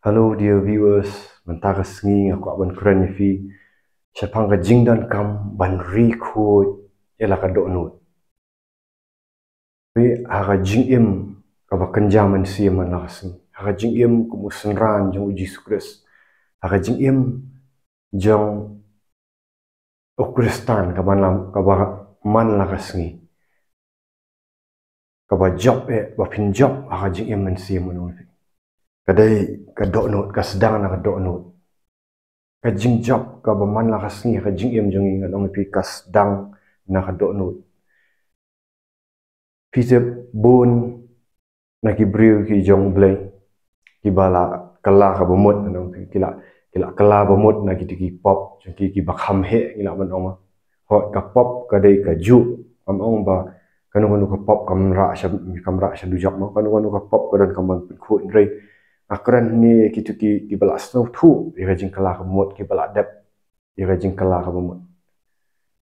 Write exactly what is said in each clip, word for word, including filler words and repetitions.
Hello dear viewers, mynta ka sngi nga kwah ban kren ïa phi shaphang ka jingdonkam ban ri khuid ïa la ka dohnud. Phi, ha ka jingim kaba kynja mynsiem man la ka sngi, ha ka jingim kum u synran jong u Jisu Khrist, ha ka jingim jong u Khristan kaba man la, kaba man la ka sngi, kaba jop eh, ba phin jop ha ka jingim mynsiem, u nong phi. Ka dei ka dohnud, ka sdang na ka dohnud. Ka jingjop kaba man la ka sngi ha ka jingim jong ngi, nga ong ïa phi, ka sdang na ka dohnud. Phi tip bun na ki briew ki jong U Blei kiba la kylla kaba mut, nga ong ïa phi, ki la, ki la kylla ba mut na kito ki pop jong ki, kiba kham heh, ngi lah ban ong. Hooid, ka pop ka dei kajuh, ngam ong ba kano kano ka pop kam rah sha, kam rah sha dujok mo, kano kano ka pop ka donkam ban pynkhuid, hynrei nga kren hangne ïa kito ki, kiba la sngewthuh ïa ka jingkylla kaba mut, kiba la dep ïa ka jingkylla kaba mut.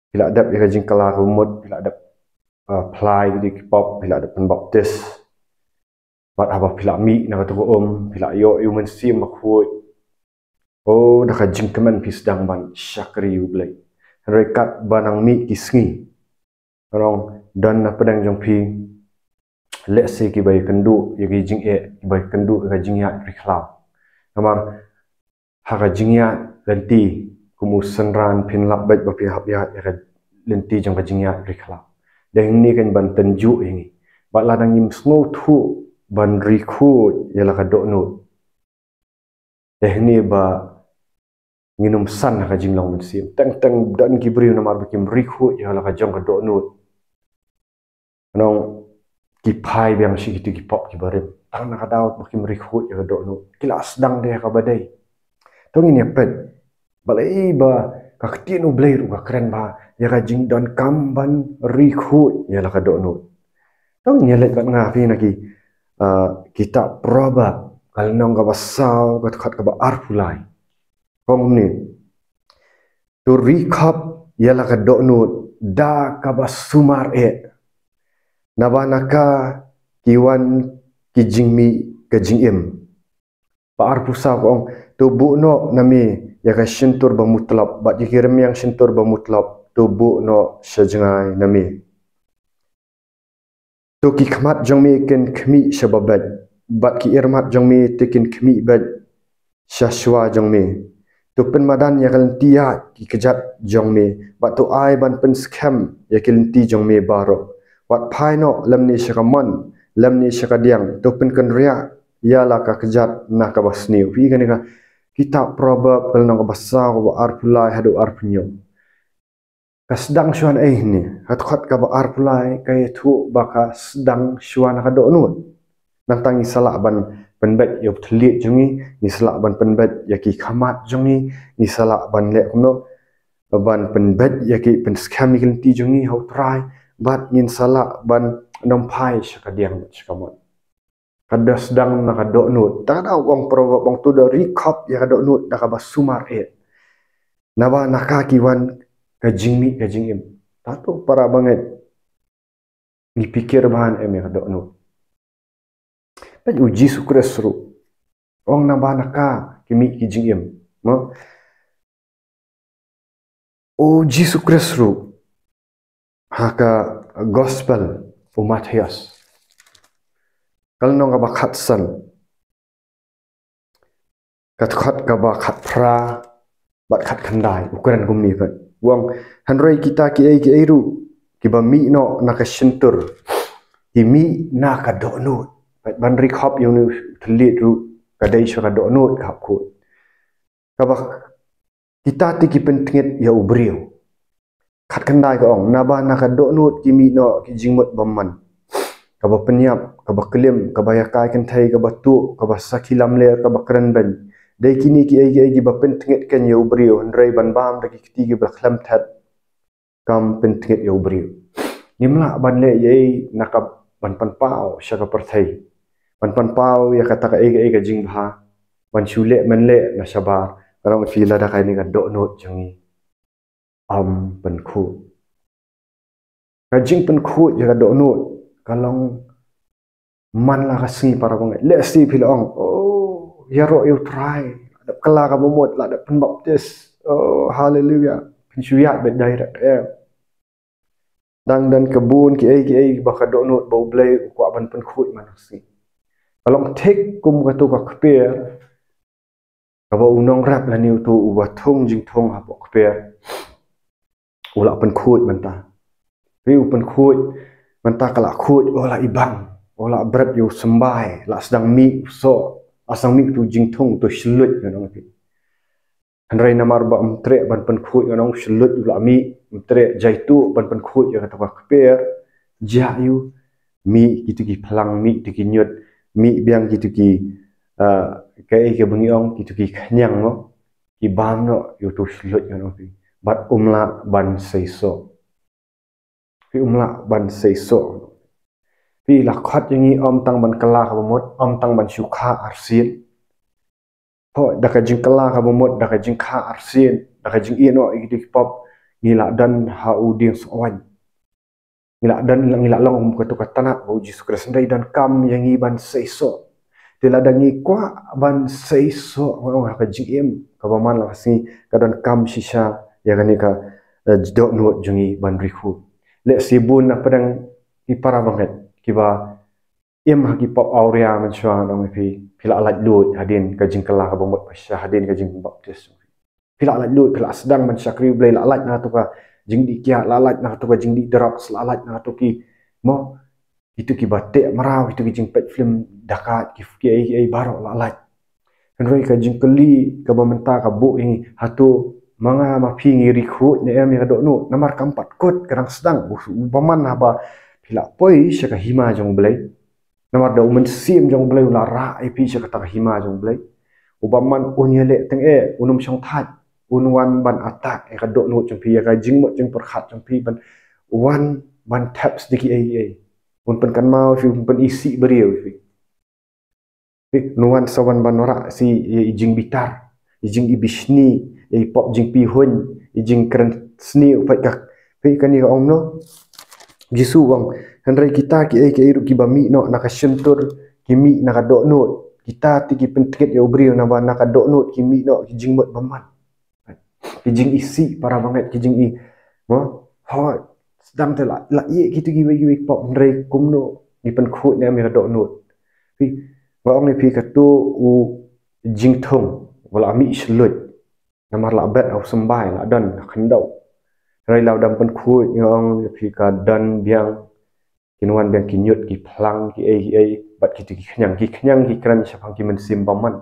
Phi la dep ïa ka jingkylla kaba mut, phi la dep, uh, phla ïa kito ki pop, phi la dep pynbaptis. Bad haba phi la mih na kato ka um, phi la ïoh ïa u Mynsiem Bakhuid. Oh, da ka jingkmen phi sdang ban shakri ïa U Blei. Hynrei katba nang mih ki sngi, nga ong, don na pdeng jong phi lehse kiba ïakynduh ïa ki jingeh, kiba ïakynduh ïa ka jingïaid ri khlaw. Namar ha ka jingïaid lynti, kum u synran phin lap beit ba phin hap ïaid ïa ka lynti jong ka jingïaid ri khlaw. Dei hangne kan ban tynjuh ïa ngi. Bad lada ngim sngewthuh ban ri khuid ïa la ka dohnud, dei hangne ba ngin ym san ha ka jinglong mynsiem. Teng teng don ki briew namar ba kim ri khuid ïa la ka jong ka dohnud, nga ong, ki phai biang sha kito ki pop kiba rim. Tang na ka daw ba kim ri khuid ïa ka dohnud, ki la sdang de ha kaba dei. To ngin ïa peit balei ba ka ktien U Blei ruh ka kren ba ïa ka jingdonkam ban ri khuid ïa la ka dohnud. To ngin ïa leit bad nga phi na ki, ah, kitab Proverb, ka lynnong kaba saw, ka dkhot kaba arphew lai. Ka ong kumne: To ri khop ïa la ka dohnud da kaba sumar eh, naba na ka ki wan ki jingmih ka jingim. Ba arphew saw ka ong: To buh noh na me ïa ka shyntur ba mutlop, bad ïa ki rmiang shyntur ba mutlop to buh noh sha jngai na me. To ki khmat jong me kin khmih sha ba beit, bad ki irmat jong me te kin khmih beit sha shuwa jong me. To pynmadan ïa ka lynti ïaid ki kjat jong me, bad to ai ban pynskhem ïa ki lynti jong me baroh. Wat phai noh lymne sha ka mon lymne sha ka diang, to pynkynriah ïa la ka kjat na kaba sniew. Phi, kane ka kitab Proverb, ka lynnong kaba saw, kaba arphew lai haduh arphew hynñiew. Ka sdang shuwa na ei hangne? Ka dkhot kaba arphew lai ka ïathuh ba ka sdang shuwa na ka dohnud. Nangta ngi sa lah ban pynbeit ïa u thylliej jong ngi, ngi sa lah ban pynbeit ïa ki khmat jong ngi, ngi sa lah ban leh kumno, ban pynbeit ïa ki, pynskhem ïa ki lynti jong ngi ha U Trai, bad ngin sa lah ban nym phai sha ka diang sha ka mon. Ka da sdang na ka dohnud. Tang da u ong Proverb, ong, to da ri khop ïa ka dohnud da kaba sumar eh, naba na ka ki wan ka jingmih ka jingim. Ta to para bangeit, ngi pyrkhat bha ne em ïa ka dohnud? Peit u Jisu Khrist ruh, ong, naba na ka ki mih ki jingim. Mo? U Jisu Khrist ruh, ha ka Gospel u Mathaios, ka lynnong kaba khatsan, ka dkhot kaba khatphra bad khatkhyndai, u kren kumne pat. U ong, hynrei kita kiei kiei ruh kiba mih noh na ka shyntur ki mih na ka dohnud. Peit, ban ri khop ïa une u thylliej ruh ka dei sha ka dohnud ka hap khuid. Kaba, kita te ki pyntngit ïa u briew. Khatkhyndai ka ong, naba na ka dohnud ki mih noh ki jingmut bymman, kaba pynïap, kaba klim, kaba ïakai kynthei, kaba tuh, kaba sakhi lamler, kaba kren beiñ. Dei kine kiei kiei kiba pyntngit kein ïa u briew, hynrei ban bam da ki kti kiba khlem thet kam pyntngit ïa u briew. Ngim lah ban leh ei ei na ka ban pynpaw sha ka pyrthei, ban pynpaw ïa kata kaei kaei ka jingbha, ban shu leh men leh na shabar, ka long phi, lada kane ka dohnud jong ngi ym pynkhuid. Ka jingpynkhuid ïa ka dohnud ka long man la ka sngi, para bangeit. Lehse phi la ong, oh, ïaroh ïa U Trai, la dep kylla ka bamut, la dep pynbaptis. Oh, haleluya. Phin shu ïaid beit direct, eh. Dang don ka bun kiei kiei ba ka dohnud ba U Blei u kwah ban pynkhuid man ha ka sngi. Ka long thik kum kato ka kper kaba u nongrep lane uto uba thung jingthung hapoh kper u la pynkhuid mynta. Phi, u pynkhuid mynta, ka la khuid, u la ibang, u la bret ïa u symbai, la sdang mih u soh, la sdang mih uto u jingthung, uto u shluid, ngan ong ïa phi. Hynrei namar ba ym treh ban pynkhuid, ngan ong, u shluid u la mih, ym treh jaituh ban pynkhuid ïa kato ka kper, jia ïa u, mih kito ki phlang, mih kito ki ñiut, mih biang kito ki, ah, kaei kaba ngi ong, kito ki khñiang, mo, ki bam noh ïa uto u shluid, ngan ong ïa phi. Bad um lah ban seisoh. Phi, um lah ban seisoh. Phi, la khot ïa ngi ym tang ban kylla ka bamut, ym tang ban shu kha arsien. Ho, da ka jingkylla ka bamut, da ka jingkha arsien, da ka jingïehnoh ïa kito ki pop, ngi la don ha u dieng sohwaiñ. Ngi la don, ngi la long kum kato ka tnat ba U Jisu Khrist, hynrei donkam ïa ngi ban seisoh. Te lada ngi kwah ban seisoh, ngan ong, ha ka jingim kaba man la ka sngi, ka donkam shisha ïa kane ka, eh, dohnud jong ngi ban ri khuid. Lehse bun na pdeng ki para bangeit kiba im ha ki pop awria mynshuwa, ngan ong ïa phi, phi la laitluid hadien ka jingkylla ka bamut, ba shisha hadien ka jingbaptis. Phi la laitluid, phi la sdang ban shakri U Blei, la lait na kato ka jingdih kiad, la lait na kato ka jingdih drugs, la lait na kato ki, mo, kito kiba teh mraw, kito ki jingpeit film dakaid, ki, kiei kiei baroh la lait. Hynrei ka jingkylli kaba mynta ka buh ïa ngi, hato ma nga ma phi ngi ri khuid ne em ïa ka dohnud? Namar kam pat kut, ka dang sdang, u, u bymman haba phi la poi sha ka hima jong U Blei. Namar da U Mynsiem jong U Blei u la rah ïa phi sha kata ka hima jong U Blei. U bymman un ïaleh tyngeh, un ym shong thait, un wan ban attack ïa ka dohnud jong phi, ïa ka jingmut jingpyrkhat jong phi, ban wan ban thep sdie kiei kiei. Un pynkynmaw ïa phi, un pynisih briew ïa phi. Phi, un wan sa wan ban rah sha i, i jingbitar, i jingibishni, i pop jingpihuiñ, i jingkren sniew, phi, ka, phi, kane ka ong noh. Jisu u ong, hynrei kita kiei kiei ruh kiba mih noh na ka shyntur, ki mih na ka dohnud. Kita te ki pynthikit ïa u briew, naba na ka dohnud ki mih noh ki jingmut bymman, ki jingisih para bangeit, ki jingi, mo, hooid, sdang te la, la ïeh kito kiwei kiwei ki pop, hynrei kumno ngi pynkhuid ne em ïa ka dohnud? Phi, nga ong ïa phi, kato u jingthung, u la mih shluid. Namar la bet ha u symbai, la don ha khyndew. Hynrei lada ym pynkhuid, nga ong ïa phi, ka don biang, kin wan biang ki ñiut, ki phlang, kiei kiei, bad kito ki khñiang, ki khñiang ki kren shaphang ki mynsiem bymman.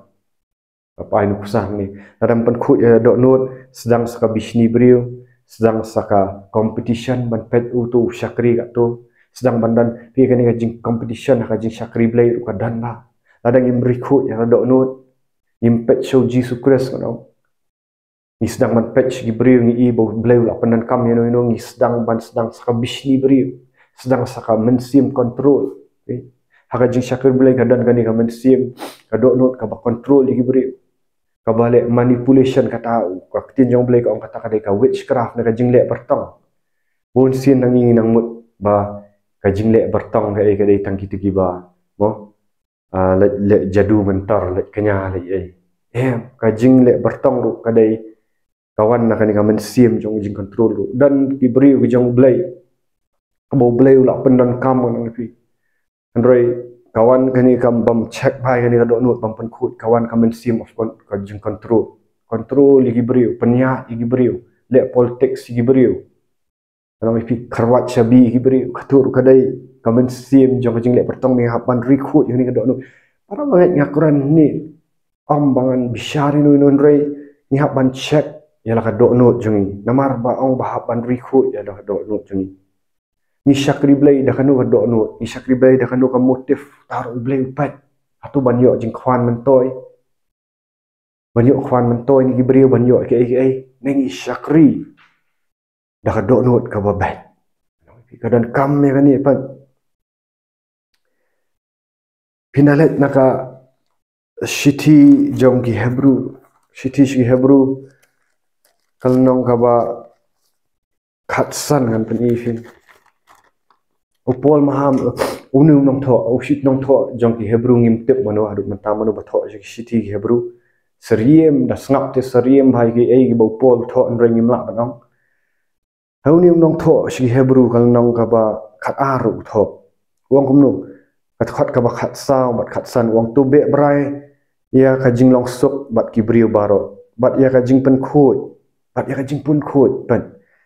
Bad ai nuksa hangne, lada ym pynkhuid ïa ka dohnud, sdang sa ka bishni briew, sdang sa ka competition ban peit uto u shakri katto, sdang ban don, phi, kane ka jingcompetition ha ka jingshakri Blei ruh ka don ba. Lada ngim ri khuid ïa ka dohnud, ngim peit sha U Jisu Khrist, ngan ong. Ngi sdang ban peit sha ki briew, ngi i ba U Blei u la pyndonkam ïano ïano, ngi sdang ban sdang sa ka bishni briew, sdang sa ka mynsiem control. Okay? Ha ka jingshakri Blei ka don kane ka mynsiem, ka dohnud kaba control ïa ki briew. Kaba leh manipulation, kata ka ktien jong U Blei ka ong kata ka dei ka witchcraft, ne ka jingleh byrtong. Bun sien na ngi ngi nang mut ba ka jingleh byrtong kaei ka dei tang kito kiba, mo, ah, leh, leh jadu mantar, leh kñia, leh ei. Em, ka jingleh byrtong ruh ka dei, ka wan na kane ka mynsiem jong jingcontrol ruh. Don ki briew ki jong U Blei, kaba U Blei u la pyndonkam, ngan ong ïa phi. Hynrei ka wan kane ka bym check bha ïa kane ka dohnud, bym pynkhuid, ka wan ka mynsiem of con-, ka jingcontrol. Control ïa ki briew, pynïaid ïa ki briew, leh politics ïa ki briew. Ngan ong ïa phi, kyrwat shabi ïa ki briew, kato ruh ka dei ka mynsiem jong ka jingleh byrtong. Ngi hap ban ri khuid ïa kane ka dohnud. Para bangeit, nga kren hangne, ym ba ngan bishar ïano ïano, hynrei ngi hap ban check ïa la ka dohnud jong ngi. Namar ba ong ba hap ban ri khuid ïa la ka dohnud jong ngi. Ngi shakri Blei da kano ka dohnud, ngi shakri Blei da kano ka motive, tang U Blei u peit. Hato ban ïoh jingkhwan myntoi, ban ïoh khwan myntoi na ki briew, ban ïoh kiei kiei, ne ngi shakri da ka dohnud kaba beit? Ka donkam ïa kane pat. Phin da leit na ka shithi jong ki Hebru, shithi sha ki Hebru, ka lynnong kaba khatsan, ngan pyni ïa phi. U Paul maham, uni u nongthoh, u shi nongthoh jong ki Hebru, ngim tip mano haduh mynta mano ba thoh jong ki shithi ki Hebru. Syriem, da sngap te syriem bha ïa kiei kiba u Paul u thoh, hynrei ngim lah ban ong. Hynrei uni u nongthoh sha ki Hebru, ka lynnong kaba khatar u thoh. U ong kumno? Ka dkhot kaba khatsaw bad khatsan u ong, to beh brai ïa ka jinglong suk bad ki briew baroh, bad ïa ka jingpynkhuid, bad ïa ka jingpynkhuid, bad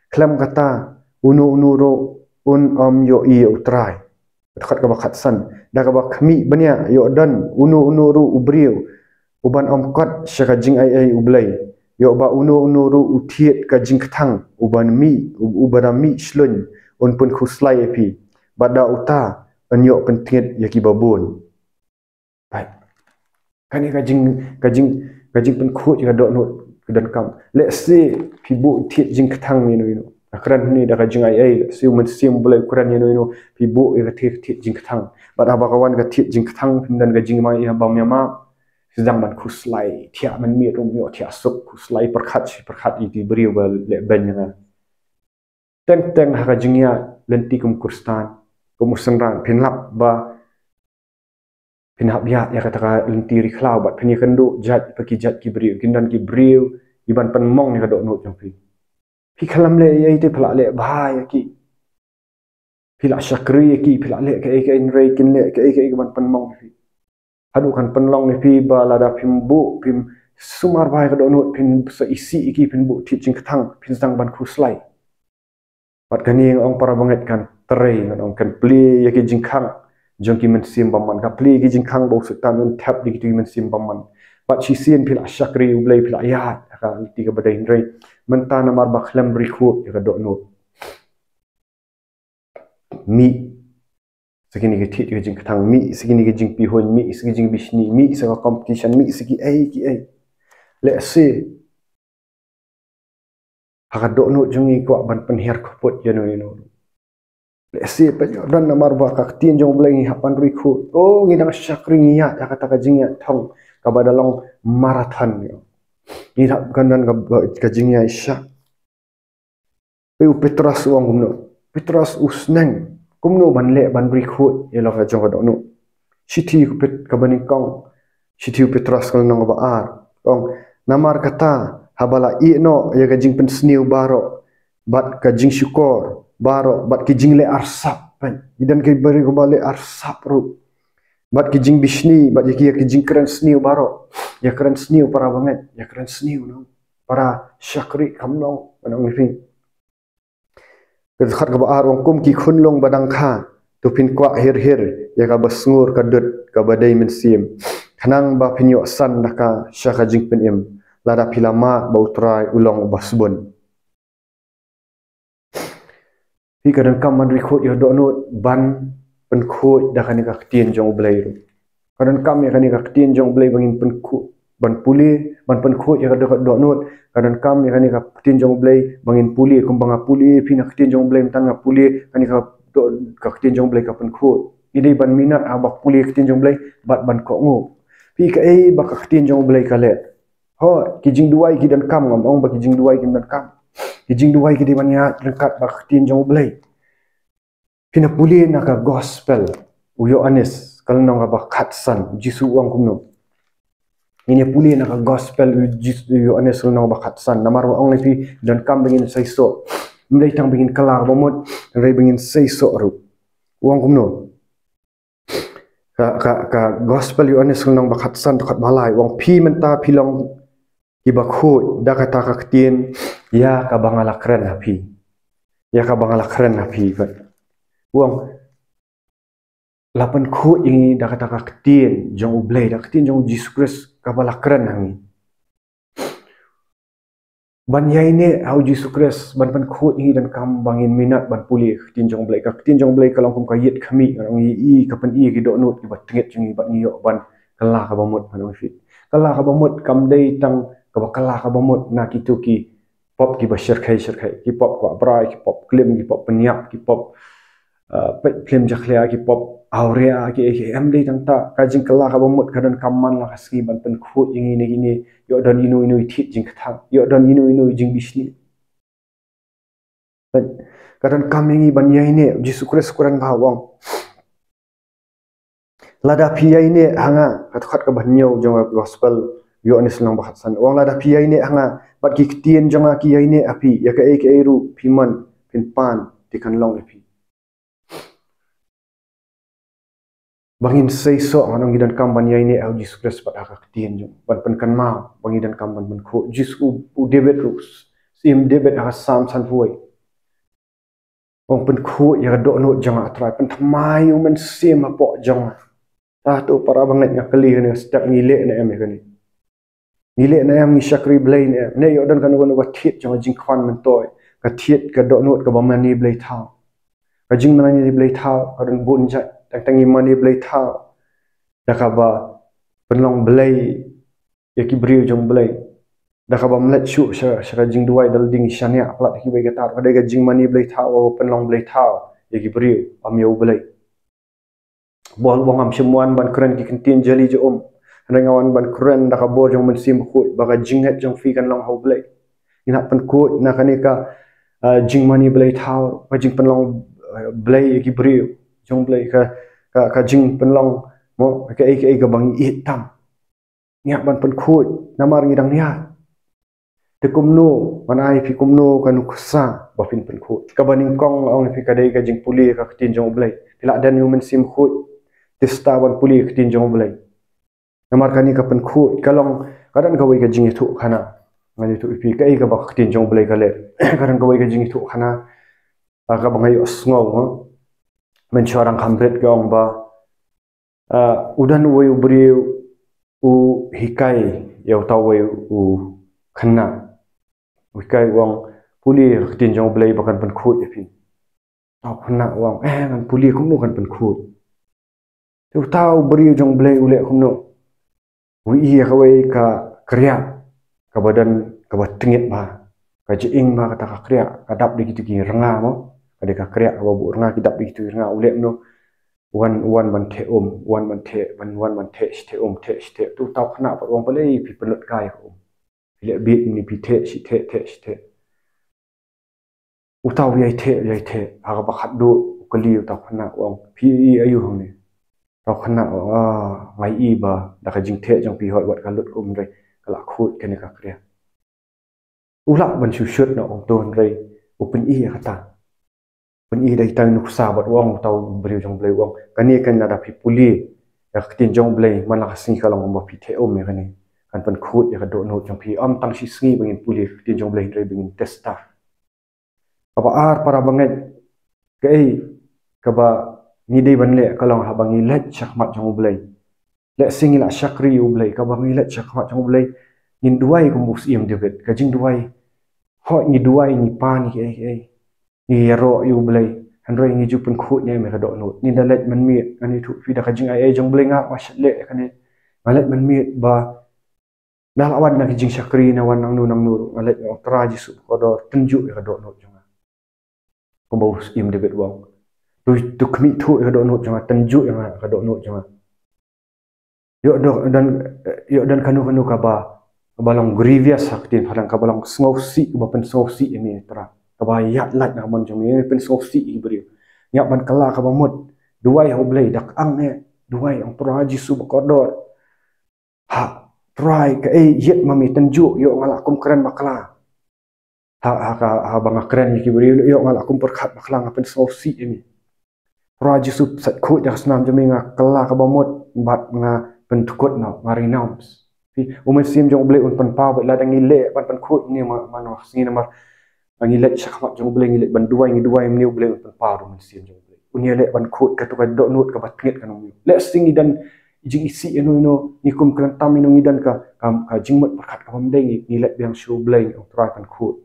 khlem kata uno uno ruh un ym ïohi ïa U Trai. Ka dkhot kaba khatsan, da kaba khmih bniah ïoh don uno uno ruh u briew uban ym kot sha ka jingaiei U Blei, ïoh ba uno uno ruh u thied ka jingkthang uban mih, u-, uban mih shlun, un pynkhuslai ïa phi, bad da uta yn ïoh pyntngit ïa kiba bun. Bad kane ka jing, ka jing, ka jingpynkhuid ïa ka dohnud ka donkam. Lehse phi buh thied jingkthang ïano ïano. Ka kren hangne da ka jingaiei, lehse u Mynsiem Blei u kren ïano ïano, phi buh ïa ka thied, thied jingkthang. Bad haba ka wan ka thied jingkthang, phim don ka jingmai ïa bam ïa ma. Sdang ban khuslai, thiah mynmiet ruh ym ïoh thiah suk, khuslai pyrkhat shi pyrkhat ïa ki briew ba leh beiñ ïa nga. Teng teng ha ka jingïaid lynti kum u Khristan, kum u synran, phin lap ba phin hap ïaid ïa kata ka lynti ri khlaw bad phin ïakynduh jait pa ki jait ki briew, kin don ki briew kiban pynmong ïa ka dohnud jong phi. Phi khlem leh ei ei te phi la leh bha ïa ki. Phi la shakri ïa ki, phi la leh kaei kaei, hynrei kin leh kaei kaei kaban pynmong ïa phi. Haduh kan pynlong ïa phi ba lada phim buh, phim sumar bha ïa ka dohnud, phin sa isih ïa ki, phin buh thied jingkthang, phin sdang ban khuslai. Bad kane nga ong para bangeit kan trei, nga ong kan plie ïa ki jingkhang jong ki mynsiem bymman, kan plie ïa ki jingkhang ba u Soitan un thep ïa kito ki mynsiem bymman. Bad shisien phi la shakri U Blei, phi la ïaid ha ka lynti kaba dei, hynrei mynta namar ba khlem ri khuid ïa ka dohnud, mih sa kine ki thied ki jingkthang, mih sa kine ki jingpihuiñ, mih sa ki jingbishni, mih sa ka competition, mih sa kiei kiei. Lehse ha ka dohnud jong ngi kwah ban pynhiar khuid ïano ïano. Lehse pynïoh don namar ba ka ktien jong U Blei ngi hap ban ri khuid. Oh, ngi dang shakri, ngi ïaid ha kata ka jingïaid thong kaba da long marathon. Ngi hap kan don ka, ka jingïaid shah. Phi, u Petros u ong kumno? Petros u sneng kumno ban leh ban ri khuid ïa la ka jong ka dohnud. Shithi u Pet-, kaba nyngkong, shithi u Petros ka lynnong kaba ar. Ong, namar kata haba la ïeh noh ïa ka jingpynsniew baroh, bad ka jingshukor baroh, bad ki jingleh arsap, pyn, i don ki briew kiba leh arsap ruh. Bad ki jingbishni, bad ïa ki, ïa ki jingkren sniew baroh. Ïa kren sniew para bangeit, ïa kren sniew noh. Para shakri, kam long, ngan ong ïa phi. Ka dkhot kaba ar u ong, kum ki khunlung ba dang kha, to phin kwah hir hir ïa kaba sngur ka dud kaba dei mynsiem, khnang ba phin ïoh san da ka sha ka jingpynim, lada phi la mad ba U Trai u long uba sbun. Phi, ka donkam ban ri khuid ïa ka dohnud, ban pynkhuid da kane ka ktien jong U Blei ruh. Ka donkam ïa kane ka ktien jong U Blei ba ngin pynkhuid, ban pule, ban pynkhuid ïa ka doh-, dohnud. Ka donkam ïa kane ka ktien jong U Blei ba ngin pule, kumba nga pule, phi, na ka ktien jong U Blei, mynta nga pule kane ka doh-, ka ktien jong U Blei ka pynkhuid. Ngi dei ban minot haba pule ka ktien jong U Blei bad ban kohnguh. Phi, kaei ba ka ktien jong U Blei ka leh? Hooid, ki jingduwai ki donkam, ngam ong ba ki jingduwai kim donkam. Ki jingduwai ki dei ban ïaid ryngkat bad ka ktien jong U Blei. Phin ïa pule na ka gospel u Ïoannis ka lynnong kaba khatsan, u Jisu u ong kumno? Ngin ïa pule na ka gospel u Jis-, u Ïoannis ka lynnong kaba khatsan. Namar ba ong ïa phi, donkam ba ngin seisoh. Ym dei tang ba ngin kylla kaba mut, hynrei ba ngin seisoh ruh. U ong kumno? Ka, ka, ka gospel u Ïoannis ka lynnong ba khatsan, dkhot ba lai, u ong, phi mynta phi long kiba khuid da kata ka ktien ïa kaba nga la kren ha phi. Ïa kaba nga la kren ha phi, bad u ong, la pynkhuid ïa ngi da kata ka ktien jong U Blei, da ka ktien jong U Jisu Khrist kaba la kren ha ngi. Ban ïaineh ha U Jisu Khrist, ban pynkhuid ïa ngi, donkam ba ngin minot ban pule ka ktien jong U Blei. Ka ktien jong U Blei ka long kum ka ïit khmih, ngan ong, ïa i, ka pyni ïa ki dohnud kiba tyngeh jong ngi bad ngi ïoh ban kylla kaba mut, ngan ong ïa phi. Kylla kaba mut kam dei tang kaba kylla kaba mut na kito ki pop kiba shyrkhei shyrkhei, ki pop kwah brai, ki pop klim, ki pop pynïap, ki pop, uh, peit phlim jakhlia, ki pop awria, ki, ki, em dei tang kata. Ka jingkylla kaba mut ka donkam man la ka sngi ban pynkhuid ïa ngi na kine, ïoh don ino ino i thied jingkthang, ïoh don ino ino i jingbishni. Peit, Ka donkam ïa ngi ban ïaineh, Jisu Khrist u kren bha u ong. Lada phi ïaineh ha nga, ka dkhot kaba hynñiew jong ka gospel Ïoannis lynnong ba khatsan. U ong lada phi ïaineh ha nga, bad ki ktien jong nga ki ïaineh ha phi, ïa kaei kaei ruh phi mon, phin pan, te kan long ïa phi. Ba ngin seisoh, ngan ong ngi donkam ban ïaineh ha u Jisu Khrist bad ha ka ktien jong u. Ban pynkynmaw, ba ngi donkam ban pynkhuid. Jisu u, u David ruh, Syiem David ha ka Salm sanphew wei. U ong pynkhuid ïa ka dohnud jong nga, A Trai, pynthymmai ïa u mynsiem hapoh jong nga. Ah, to para bangeit, nga kylli kane ka step, ngi leh ne em ïa kane? Ngi leh ne em, ngi shakri Blei ne em? Ne ïoh don kano kano ka thied jong ka jingkhwan myntoi, ka thied ka dohnud kaba mane blei thaw. Ka jingmane blei thaw ka don bun jait, tang tang ngi mane blei thaw da kaba pynlong blei ïa ki briew jong Blei, da kaba ym leit shuh sha, sha ka jingduwai da lade ngi shaniah palat ïa kiwei ki tar. Ka dei ka jingmane blei thaw, kaba pynlong blei thaw ïa ki briew, ym ïa u Blei. Paul u ong ngam shym wan ban kren ki ktien jali jong um, hynrei nga wan ban kren da ka bor jong u Mynsiem Bakhuid, ba ka jingngeit jong phi kan long ha u Blei. Ngi hap pynkhuid na kane ka, ah, jingmane blei thaw, ka jingpynlong, ah, blei ïa ki briew jong Blei, ka, ka, ka jingpynlong, mo, kaei kaei kaba ngi ïeit tam. Ngi hap ban pynkhuid, namar ngi dang ïaid. Te kumno, ngan ai phi kumno ka nuksa ba phin pynkhuid. Kaba nyngkong nga ong ïa phi ka dei ka jingpule ka ktien jong u Blei. Phi lah don ïa u Mynsiem Bakhuid, te sdang ban pule ka ktien jong u Blei. Namar kane ka pynkhuid ka long, ka don kawei ka jingïathuhkhana. Ngan ïathuh ïa phi kaei kaba ka ktien jong u Blei ka leh. Ka don kawei ka jingïathuhkhana, ah, kaba nga ïohsngew, ha. Mynshuwa dang kham rit ka ong ba, ah, u don uwei u briew u hikai ïa uta uwei u khynnah. U hikai u ong, pule ka ktien jong u Blei ba kan pynkhuid ïa phi. Uta u khynnah u ong, eh, ngan pule kumno kan pynkhuid. Te uta u briew jong u Blei u leh kumno? U ïoh ïa kawei ka kriah kaba don, kaba tngit bha. Ka jingim bha kata ka kriah, ka dap da kito ki rnga, mo. Ka dei ka kriah kaba buh rnga, ki dap da kito ki rnga. U leh kumno? U wan, u wan ban theh um, u wan ban theh, ban, u wan ban theh shi theh um, theh shi theh. Te uta u khynnah pat u ong, balei phi pynlut kai ïa ka um? Phi leh bit ne, phi theh shi theh, theh shi theh. Uta u ïai theh, ïai theh. Ha kaba khatduh u kylli uta u khynnah u ong, phi ïohi aïu hangne? Uta u khynnah u ong, ah, nga ïohi ba da ka jingtheh jong phi hooid wat ka lut ka um, hynrei ka la khuid kane ka kriah. U lah ban shu shut noh ong to, hynrei u pyni ïa kata. Pyni da ita i nuksa bad u ong, uta u briew jong u Blei u ong, kane kan, lada phi pule ïa ka ktien jong u Blei, man la ka sngi ka long kumba phi theh um ïa kane. Kan pynkhuid ïa ka dohnud jong phi. Ym tang shi sngi ba ngin pule ïa ka ktien jong u Blei, hynrei ba ngin test ta. Kaba ar, para bangeit, kaei kaba ngi dei ban leh ka long haba ngi leit sha khmat jong u Blei. Lehse ngi la shakri ïa u Blei, kaba ngi leit sha khmat jong u Blei, ngin duwai kum u Syiem David, ka jingduwai. Hooid ngi duwai, ngi pan, ngi ei ei, ngi ïaroh ïa u Blei, hynrei ngi ju pynkhuid ne em ïa ka dohnud? Ngi da leit mynmiet, ngan ïathuh ïa phi, da ka jingai ei jong u Blei nga, nga shet leh ïa kane. Nga leit mynmiet ba nga la wan na ki jingshakri, nga wan nangno nangno ruh, nga leit, nga ong, Trai Jisu ba kordor, tynjuh ïa ka dohnud jong nga. Kumba u Syiem David u ong, to, to khmih thuh ïa ka dohnud jong nga, tynjuh ïa nga, ka dohnud jong nga. Ïoh don, don, ïoh don kano kano kaba, kaba long grievous ha ka ktien phareng, kaba long sngewsih, kaba pynsngewsih ïa me Trai, kaba ïaid lait na ka mon jong me, pynsngewsih ïa ki briew. Ngi hap ban kylla kaba mut, duwai ha u Blei, da ka ang eh, duwai, ong, Trai Jisu ba kordor, ha, Trai, kaei ïeit ma me, tynjuh, ïoh nga lah kum kren bakla. Ha, ha ka, haba nga kren ïa ki briew, ïoh nga lah kum pyrkhat bakla, nga pynsngewsih ïa me. Trai Jisu, sait khuid da ka snam jong me, nga kylla kaba mut bad nga pyndkut noh, nga renounce. Phi, u Mynsiem jong u Blei un pynpaw ba lada ngi leh ban pynkhuid ne em, man la ka sngi, namar ngi leit sha khmat jong u Blei, ngi leit ban duwai, ngi duwai mynne, u Blei un pynpaw da u Mynsiem jong u Blei. Un ïaleh ban khuid kato ka dohnud kaba tngit kan ym ïoh. Lehse ngi don jingisih ïano ïano, ngi kum kren tam ïano, ngi don ka, ka, ka jingmut pyrkhat kaba ym dei, ngi, ngi leit biang sha u Blei, ngi ong, Trai, pynkhuid.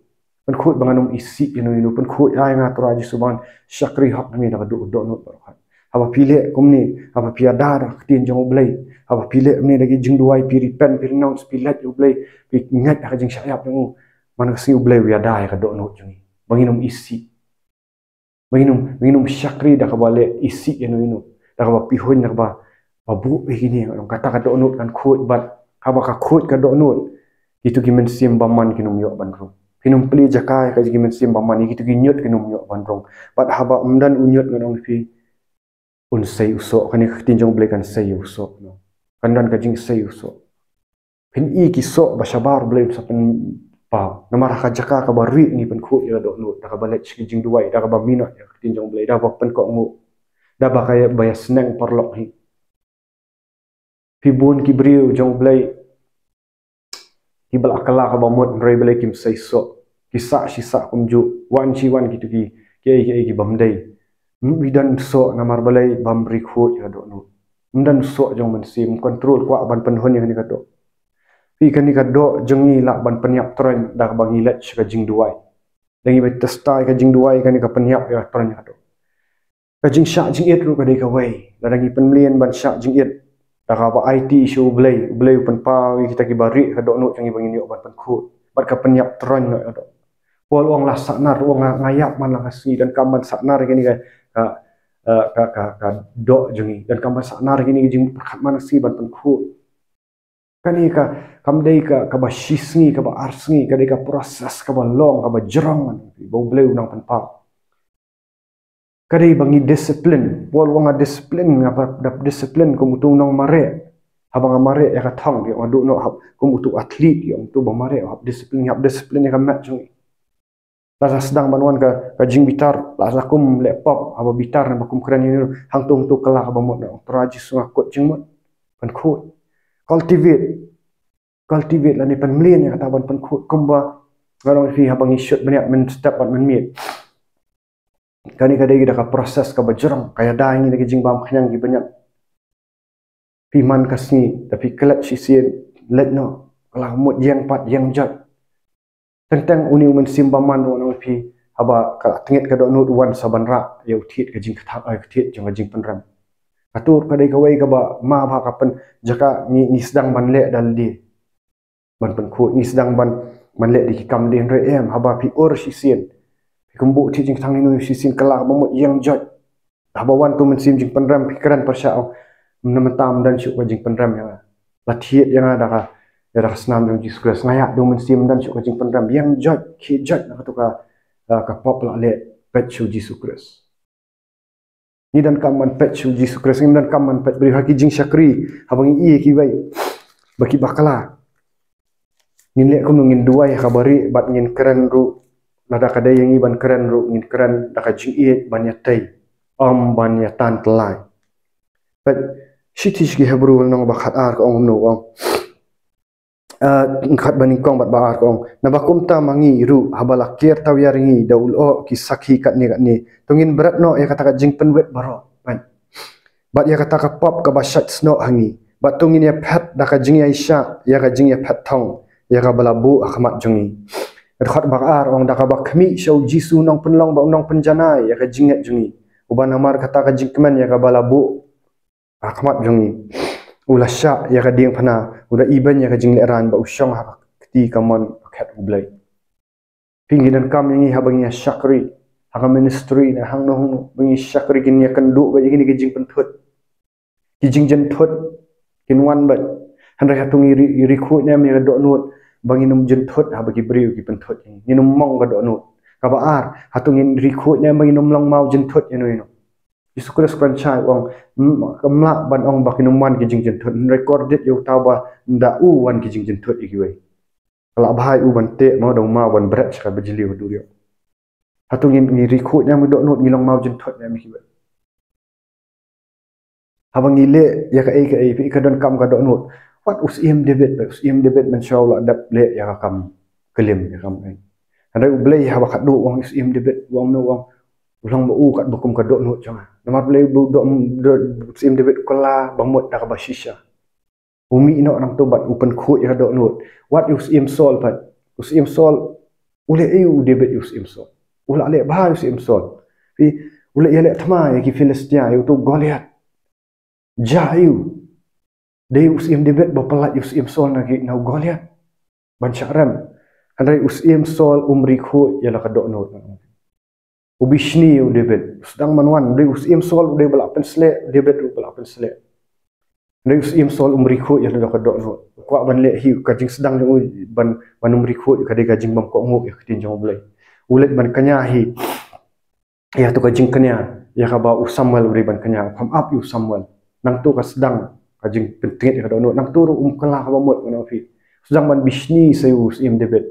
Pynkhuid ba ngan ym isih ïano ïano, pynkhuid ïa nga Trai Jisu ba ngan shakri hok na me da ka doh, dohnud baroh. Haba phi leh kumne, haba phi ïada da ka ktien jong u Blei, haba phi leh kumne da ki jingduwai, phi repent, phi renounce, phi leit ïa u Blei, phi ngeit ha ka jingshah ïap jong u, man la ka sngi u Blei u ïada ïa ka dohnud jong ngi. Ba ngin ym isih. Ba ngin ym, ba ngin ym shakri da kaba leh isih ïano ïano, da kaba pihuiñ, da kaba, ba buh ïa kine, kata ka dohnud kan khuid bad, haba ka khuid ka dohnud, kito ki mynsiem bymman kin ym ïoh ban rung. Kin ym plie jaka ïa ka jingim mynsiem bymman, ïa kito ki ñiut kin ym ñiut ban rung. Bad haba ym don u ñiut ngan ong ïa phi, un sei u soh, kane ka ktien jong U Blei kan sei u soh, no. Kan don ka jingsei u soh. Phin i ki soh ba shabar U Blei un sa pynpaw. Namar ha ka jaka kaba rieh ngi pynkhuid ïa ka dohnud, da kaba leit sha ki jingduwai, da kaba minot ïa ka ktien jong U Blei, da kaba pynkohnguh, da ba ka ïa, ba ïa sneng paralok hi. Phi bun ki briew jong U Blei kiba la kylla kaba mut, hynrei balei kim sei soh. Ki sah shi sah kumjuh, wan shi wan kito ki, kiei kiei ki bym dei. Ym don soh namar balei? Bym rieh khuid ïa ka dohnud. Ym don soh jong mynsiem, control, kwah ban pynhun ïa kane ka doh. Phi, kane ka doh jong ngi lah ban pynïap troiñ da kaba ngi leit sha ka jingduwai. Da ngi ba test ïa ka jingduwai, kane ka pynïap ïa ka troiñ ïa ka doh. Ka jingshah jingit ruh ka dei kawei. Lada ngi pynmlien ban shah jingit, da kaba aiti sha U Blei, U Blei u pynpaw ïa kita kiba rieh ka dohnud jong ngi ba ngin ïoh ban pynkhuid. Bad ka pynïap troiñ noh ïa ka doh. Paul u ong, la sahnar, u ong, nga, nga ïap man la ka sngi, donkam ban sahnar ïa kane ka, ka, eh, ka, ka, ka doh jong ngi. Donkam ban sahnar ïa kane ka jingpyrkhat man la ka sngi ban pynkhuid. Kane ka, kam dei ka, kaba shi sngi, kaba ar sngi, ka dei ka process kaba long, kaba jrong, ba U Blei u nang pynpaw. Ka dei ba ngi discipline. Paul u ong, nga discipline, nga ba dap discipline kum uto u nongmareh. Haba nga mareh ïa ka thong, ïa nga duh noh hap kum uto u athlete, ïa uto ba mareh, hap discipline, hap discipline ïa ka met jong ngi. La sa sdang ban wan ka, ka jingbitar, la sa kum leh pop, haba bitar, naba kum kren ïa u, hangto hangto kylla kaba mut, na ong, Trai Jisu, nga kut jingmut ban khuid. Cultivate. Cultivate lane pynmlien ïa kata ban pynkhuid, kumba nga ong ïa phi, haba ngi shoot bniat mynstep bad mynmiet. Kane ka dei da ka process kaba jrong, ka ïada ïa ngi na ki jingbam khñiang kiba ñiat. Phi, man ka sngi, da phi klet shisien, leit noh, kylla mut, ïeng pat, ïeng joit. Teng teng une u mynsiem bymman ruh, nga ong ïa phi, haba ka la tngit ka dohnud, u wan sa ban rah ïa u thied ka jingkthang, eh, ka thied jong ka jingpynrem. Kato ka dei kawei kaba ma ba ka pyn, jaka ngi, ngi sdang ban leh da lade. Ban pynkhuid, ngi sdang ban, ban leh da ki kam lade, hynrei em, haba phi ur shisien, phi kynmaw thied jingkthang, ïano shisien kylla kaba mut, ïeng joit. Haba wan uto u mynsiem jingpynrem, phi kren pyrshah, ong, na mynta ym don shuh ka jingpynrem ïa nga. La thied ïa nga da ka, ïa da ka snam jong Jisu Khrist. Nga ïaid da u mynsiem, ym don shuh ka jingpynrem. Ïeng joit, khie joit na kato ka, ka pop la leh, peit sha u Jisu Khrist. Ngi donkam ban peit sha u Jisu Khrist, ngim donkam ban peit briew. Ha ki jingshakri, haba ngi ïa kiwei ba ki bakla, ngin leh kumno? Ngin duwai ha kaba rieh bad ngin kren ruh, lada ka dei ïa ngi ban kren ruh, ngin kren da ka jingïeit ban ïatei, ym ban ïatan tyllai. Peit, shithi sha ki Hebru lynnong ba khatar ka ong kumno, ka ong, ah, khat ba nyngkong bad ba ar ka ong, naba kumta ma ngi ruh, haba la kiar tawiar ïa ngi da u lyoh ki sakhi katne katne, to ngin bret noh ïa kata ka jingpynwit baroh, peit, bad ïa kata ka pop kaba shait snoh ha ngi. Bad to ngin ïaphet da ka jingïaishah ïa ka jingïaphet thong ïa kaba la buh ha khmat jong ngi. Dkhot ba ar ong, da kaba khmih sha u Jisu u nongpynlong bad u nongpynjanai ïa ka jingngeit jong ngi, uba namar kata ka jingkmen ïa kaba la buh ha khmat jong ngi, u la shah ïa ka diengphna, u da ibeiñ ïa ka jinglehraiñ, bad u shong ha ka kti kamon bakhet U Blei. Phi, ngi donkam ïa ngi haba ngi ïa shakri ha ka ministry ne hangno hangno, ba ngi shakri, kin ïa kynduh bad ïa kine ki jingpynthut. Ki jingjynthut kin wan bad. Hynrei hato ngi rieh, rieh khuid ne em ïa ka dohnud ba ngin ym jynthut haba ki briew ki pynthut ïa ngi? Ngin ym mong ka dohnud. Kaba ar, hato ngin rieh khuid ne em ba ngin ym long maw jynthut ïano ïano? Jisu Khrist u kren shai, u ong, ym, ym lah ban ong ba kin ym wan ki jingjynthut. Hynrei kordit ïa uta uba ynda u wan ki jingjynthut ïa kiwei. Ka lah bha ïa u ban teh, mo, da u maw ban bret sha ka bajylli ha duriaw. Hato ngi, ngi rieh khuid ne em ïa ka dohnud, ngi long maw jynthut ne em ïa kiwei? Haba ngi leh ïa kaei kaei, phi, ka donkam ka dohnud. Wat u Syiem David, u Syiem David mynshuwa u la dep leh ïa ka kam klim, ïa ka kam ei. Hynrei U Blei haba khatduh u ong, u Syiem David u ong, u ong, u long ba u katba kum ka dohnud jong nga. Namar balei? U doh, doh, u Syiem David u kylla ba mut da kaba shisha. U mih noh nangto bad u pynkhuid ïa ka dohnud. Wat ïa u Syiem Saul pat. U Syiem Saul u leh aïu u David ïa u Syiem Saul? U la leh bha ïa u Syiem Saul. Phi, u la ïaleh thma ïa ki Philistia, ïa uto u Goliath. Jia aïu? Dei u Syiem David ba pyllait ïa u Syiem Saul na ki, na u Goliath ban shah rem. Hynrei u Syiem Saul um rieh khuid ïa la ka dohnud. U bishni ïa u David. U sdang ban wan, dei u Syiem Saul u dei ba la pynsleh, David ruh ba la pynsleh. Hynrei u Syiem Saul um ri khuid ïa la ka dohnud. U kwah ban leh hi, ka jingsdang jong u ban, ban um ri khuid ka dei ka jingbym kohnguh ïa ka ktien jong U Blei. U leit ban kñia hi ïa tu ka jingkñia ïa kaba u Samuel u dei ban kñia, u kham ap ïa u Samuel. Nangtu ka sdang ka jingpyntngit ïa ka dohnud. Nangtu ruh um kylla kaba mut, ngan ong ïa phi. Sdang ban bishni sa ïa u Syiem David.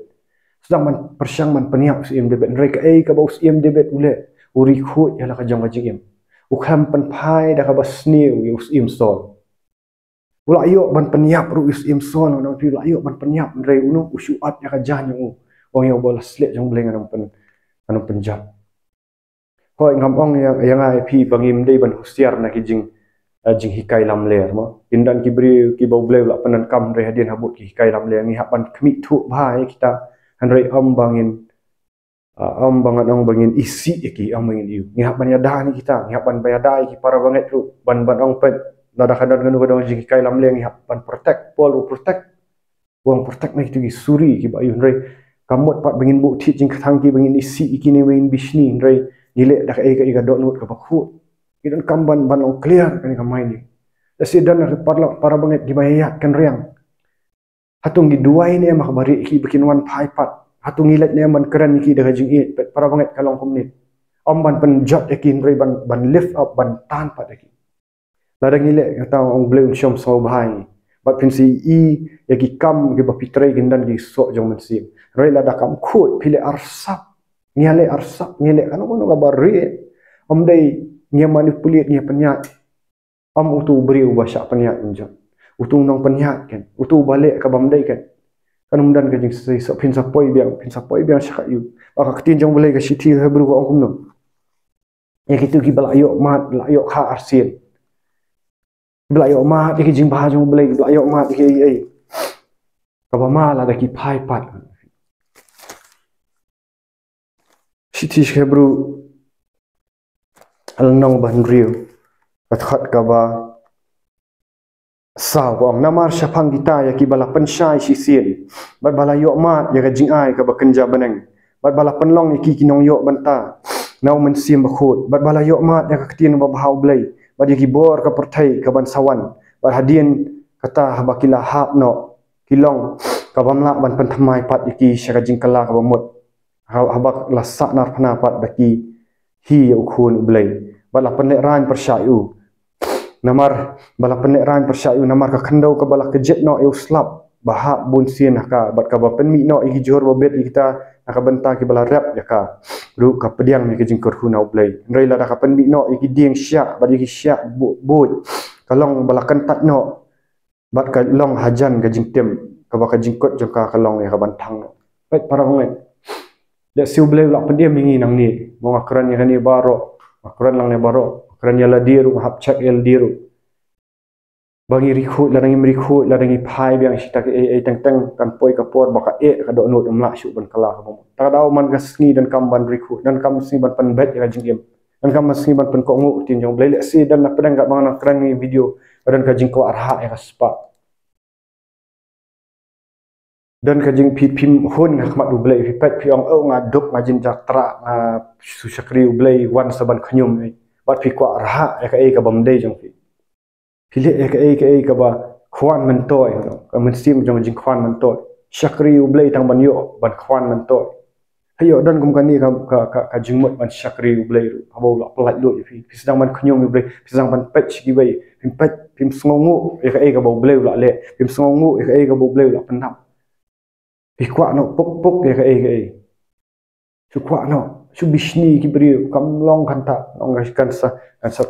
Sdang ban pyrshang ban pynïap u Syiem David. Hynrei kaei kaba u Syiem David u leh, u ri khuid ïa la ka jong ka jingim. U khlem pynphai da kaba sniew ïa u Syiem Saul. U la ïoh ban pynïap ruh ïa u Syiem Saul, ngan ong ïa phi, u la ïoh ban pynïap, hynrei u ong, u shu ot ïa ka jaiñ jong u. Ong ïa uba la sleh jong U Blei ngan ym pyn, ngan ym pynjot. Hooid, ngam ong ïa, ïa nga ïa phi ba ngim dei ban husiar na ki jing, eh, jinghikai lamler mo. Kin don ki briew kiba U Blei u la pyndonkam, hynrei hadien habud ki hikai lamler ngi hap ban khmih thuh bha ïa kita, hynrei ym ba ngin, ah, ym ba ngan ong ba ngin isih ïa ki, ym ba ngin ïoh. Ngi hap ban ïada ïa kita, ngi hap ban ïada ïa ki para bangeit ruh, ban, ban ong peit, lada ka don kano ka don jinghikai lamler ngi hap ban protect, Paul u protect. U ong protect na kitu ki suri kiba ïoh, hynrei ka mut pat ba ngin buh thied jingkthang ki, ba ngin isih ïa ki ne ba ngin bishni, hynrei ngi leh da kaei kaei ka dohnud kaba khuid. Ngi donkam ban, ban long clear kane ka mind. Lehse don na ki paralok para bangeit kiba ïaid kynriang. Hato ngi duwai ne em ha kaba rieh ïa ki ba kin wan phai pat? Hato ngi leit ne em ban kren ïa ki da ka jingïeit? Peit para bangeit, ka long kumne. Ym ban pynjot ïa ki, hynrei ban, ban lift up, ban tan pat ïa ki. Lada ngi leh, kata ong U Blei un shym sngewbha ïa ngi. Bad phin sa ïohi ïa ki kam kiba phi trei kin don ki soh jong u Mynsiem. Hynrei lada kam khuid, phi leh arsap. Ngi leh arsap, ngi leh kano kano kaba rieh. Ym dei ngi manipulate, ngi pynïaid. Ym utu u briew uba shah pynïaid un jot. Utu u nongpynïaid kan. Utu uba leh kaba ym dei kan. Kan ym don ka jingshisha, phin sa poi biang, phin sa poi biang sha ka ïew. Ba ka ktien jong U Blei ka shithi Hebru ka ong kumno. Ïa kitu kiba la ïoh mad, la ïoh kha arsien. Ba la ïoh mad ïa ki jingbha jong U Blei, ba la ïoh mad ïa ki ei ei. Kaba ma lada ki phai pat. Shithi Hebru lynnong ba hynriew, ka dkhot kaba saw ka ong, namar shaphang kita ïa kiba la pynshai shisien, bad ba la ïoh mad ïa ka jingai kaba kynja bneng, bad ba la pynlong ïa ki ki nongïoh bynta na u Mynsiem Bakhuid, bad ba la ïoh mad ïa ka ktien babha U Blei, bad ïa ki bor ka pyrthei kaban sa wan, bad hadien kata haba ki la hap noh, ki long kaba ym lah ban pynthymmai pat ïa ki sha ka jingkylla kaba mut. Ha-, haba la sahnarphna pat da ki hi ïa u Khun U Blei, bad la pynlehraiñ pyrshah ïa u. Namar ba la pynlehraiñ pyrshah ïa u, namar ka khyndew kaba la kjit noh ïa u slap, ba hap bun sien ha ka, bad kaba pynmih noh ïa ki jhur babit ïa kita na ka bynta kiba la rep ïa ka, ruh ka pdiang ïa ka jingkyrkhu na U Blei. Hynrei lada ka pynmih noh ïa ki dieng shiah bad ïa ki shiah bu-, buit, ka long ba la kyntait noh, bad ka long hajan ka jingtim, kaba ka jingkut jong ka ka long ïa kaban thang noh. Peit para bangeit. Lehse U Blei u la pynim ïa ngi nangne. Mo nga kren ïa kane baroh, nga kren lang ne baroh, nga kren ïa lade ruh, nga hap check ïa lade ruh. Ba ngi ri khuid, lada ngim ri khuid, lada ngi phai biang sha kita kiei ei teng teng, kan poi ka por ba ka eh ka dohnud, ym lah shuh ban kylla kaba mut. Ta ka daw man ka sngi donkam ban ri khuid, donkam sngi ban pynbeit ïa ka jingim. Donkam sngi ban pynkohnguh ktien jong U Blei. Lehse don na pdeng kaba nga nang kren ïa video, ka don ka jingkwah rhah ïa ka spah. Don ka jing phi, phim hun ha khmat U Blei, phi peit phi ong, oh, nga duk, nga jynjar trai, nga shu shakri U Blei, wan sa ban khñium ei. Bad phi kwah rhah ïa kaei kaba ym dei jong phi. Phi leh ïa kaei kaei kaba khwan myntoi, you know, ka mynsiem jong jingkhwan myntoi. Shakri U Blei tang ban ïoh ban khwan myntoi. Hato don kum kane ka, ka, ka, ka jingmut ban shakri U Blei ruh, haba u la pyllait lut ïa phi. Phi sdang ban khñium ïa U Blei, phi sdang ban peit sha kiwei, phim peit, phim sngewnguh ïa kaei kaba U Blei u la leh, phim sngewnguh ïa kaei kaba U Blei u la pyndap. Phi kwah noh puk puk ïa kaei kaei. Shu kwah noh, shu bishni ki briew, kam long kata, long ka kan sa, kan sa,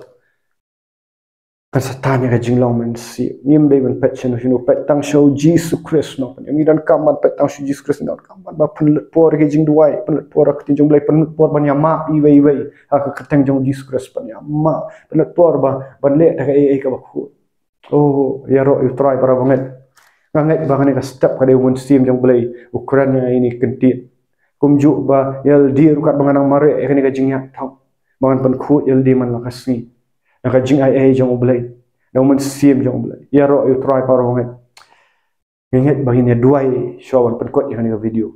kan sa tan ïa ka jinglong mynsiem. Ngim dei ban peit shano shano, peit tang sha U Jisu Khrist noh. Ngi donkam ban peit tang sha U Jisu Khrist, ngi donkam ban ba pynlut por ïa ki jingduwai, pynlut por ïa ka ktien jong U Blei, pynlut por ban ïamap iwei iwei ha ka kyrteng jong U Jisu Khrist, ban ïamap, pynlut por ba, ban leh da kaei kaei kaba khuid. Oh, ïaroh ïa U Trai para bangeit. Nga ngeit ba kane ka step ka dei U Mynsiem jong U Blei u kren ïa ine i kyntien. Kumjuh ba ïa lade ruh katba nga nang mareh ïa kane ka jingïaid thok, ba ngan pynkhuid ïa lade man la ka sngi na ka jingai ei jong U Blei, na U Mynsiem jong U Blei. Ïaroh ïa U Trai para bangeit. Nga ngeit ba ngin ïa duwai shuwa ban pynkut ïa kane ka video.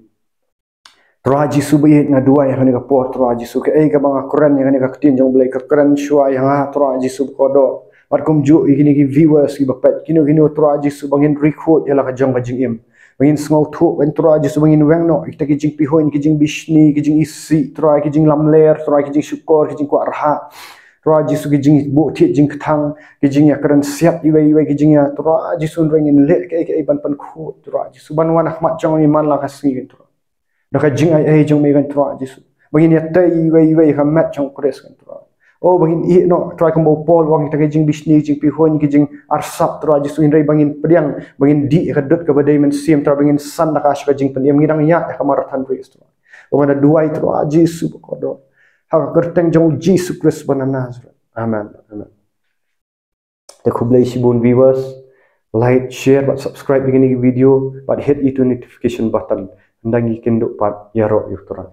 Trai Jisu ba ïeit, nga duwai ha kane ka por, Trai Jisu, kaei kaba nga kren ïa kane ka ktien jong U Blei, ka kren shuwa ïa nga, Trai Jisu ba kordor. Bad kumjuh ïa kine ki viewers kiba peit, kino kino Trai Jisu ba ngin ri khuid ïa la ka jong ka jingim. Ba ngin sngewthuh, ba ngin Trai Jisu ba ngin weng noh ïa kita ki jingpihun, ki jingbishni, ki jingisih, Trai ki jinglamler, Trai ki jingshukor, ki jingkwah rhah. Trai Jisu ki jingbuh thied jingkthang, ki jingïakren siat iwei iwei, ki jingïa Trai Jisu hynrei ngin leh kaei kaei ban pynkhuid Trai Jisu ban wan ha khmat jong me man la ka sngi kan Trai. Da ka jingai ei jong me kan Trai Jisu. Ba ngin ïatei iwei iwei ha ka met jong Khrist kan Trai. O ba ngin ïeh noh Trai kumba u Paul u ong kita ki jingbishni, ki jingpihun, ki jingarsap Trai Jisu hynrei ba ngin pdiang, ba ngin dih ïa ka dud kaba dei mynsiem Trai ba ngin san da ka sha ka jingpynim ngin dang ïaid ïa ka marathon race Trai. Ba ngin da duwai Trai Jisu ba kordor. Ha ka kyrteng jong u Jisu Khrist ba na Nazareth. Amen. Amen. Te khublei shibun viewers, like, share bad subscribe ïa kine ki video bad hit ïa u notification button. Ynda ngi kynduh pat ïaroh ïa u Trai.